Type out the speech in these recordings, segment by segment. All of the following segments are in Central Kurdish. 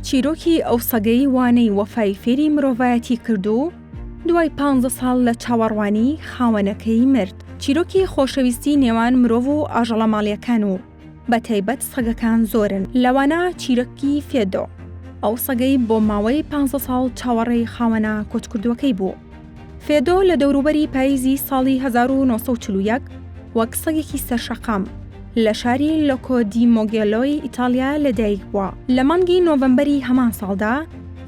چیرۆکی ئەو سەگەی وانەی وەفای فێری مرۆڤایەتی کرد و دوای پانزە ساڵ لە چاوەڕوانی خاوەنەکەی مرد. چیرۆکی خۆشەویستی نێوان مرۆڤ و ئاژەڵە ماڵیەکان و بە تایبەت سەگەکان زۆرن، لەوانە چیرۆکی فێدۆ، ئەو سەگەی بۆ ماوەی پانزە ساڵ چاوەڕێی خاوەنە کۆچکردووەکەی بوو. فێدۆ لە دەوروبەری پاییزی ساڵی 1941 وەک سەگێکی سەرشەقام لە شاری لۆکۆ دی مۆگێلۆی ئیتاڵیا لەدایک بووە. لە مانگی نۆڤەمبەری هەمان ساڵدا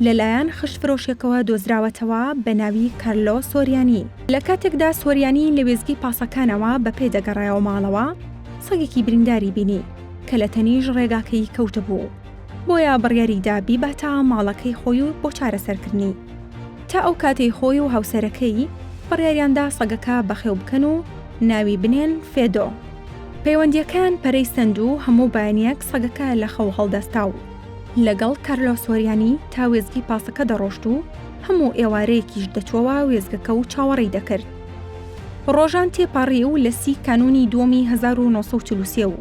لەلایەن خشتفرۆشێکەوە دۆزراوەتەوە بە ناوی کارلۆ سۆریانی. لە کاتێکدا سۆریانی لە وێستگەی پاسەکانەوە بە پێ دەگەڕایەوە ماڵەوە، سەگێکی برینداری بینی کە لە تەنیشت ڕێگاکەی کەوتبوو، بۆیە بڕیاری دا بیباتە ماڵەکەی خۆی و بۆ چارەسەرکردنی. تا ئەو کاتەی خۆی و هاوسەرەکەی بڕیاریان دا سەگەکە بەخێو بکەن و ناوی بنێن فێدۆ. پەیوەندییەکەیان پەرەی سەند و هەموو بەیانییەک سەگەکە لە خەو هەڵدەستا و لەگەڵ کارلۆ سۆریانی تا وێستگەی پاسەکە دەڕۆشت و هەموو ئێوارەیەکیش دەچووەوە وێستگەکە و چاوەڕێی دەکرد. ڕۆژان تێپەڕی و لە سی کانوونی دووەمی 1943 و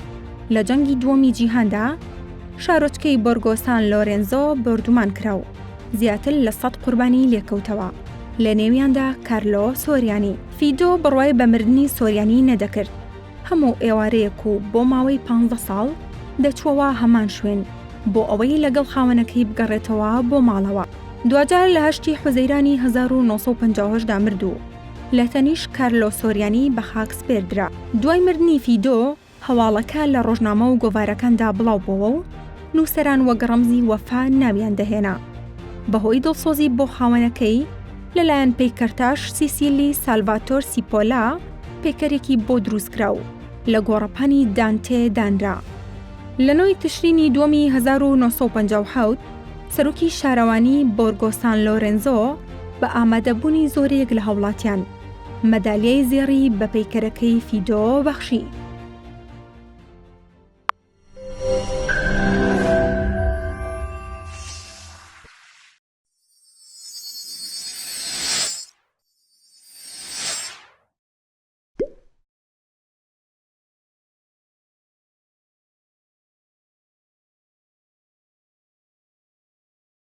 لە جەنگی دووەمی جیهاندا شارۆچکەی بۆرگۆ سان لۆرێنزۆ بۆردومان کرا و زیاتر لە سەد قوربانی لێکەوتەوە، لە نێویاندا کارلۆ سۆریانی. فیدۆ بڕوای بە مردنی سۆریانی نەدەکرد، هەموو ئێوارەیەک و بۆ ماوەی پانزە ساڵ دەچووەوە هەمان شوێن بۆ ئەوەی لەگەڵ خاوەنەکەی بگەڕێتەوە بۆ ماڵەوە. دواجار لە هەشتی حوزەیرانی 1958 دا مرد و لە تەنیشت کارلۆ سۆریانی بە خاک سپێردرا. دوای مردنی فیدۆ، هەواڵەکە لە ڕۆژنامە و گۆڤارەکاندا بڵاو بۆوە و نووسەران وەک ڕەمزی وەفا ناویان دەهێنا. بەهۆی دڵسۆزی بۆ خاوەنەکەی، لەلایەن پەیکەرتاش سیسیلی سالڤاتۆر سیپۆلا پەیکەرێکی بۆ دروستکرا و لە گۆڕەپانی دانتێ دانرا. لە نۆی تشرینی دووەمی 1957 سەرۆکی شارەوانی بۆرگۆ سان لۆرێنزۆ بە ئامادەبوونی زۆرێک لە هاوڵاتیان، مەدالیای زێڕی بە پەیکەرەکەی فیدۆ بەخشی.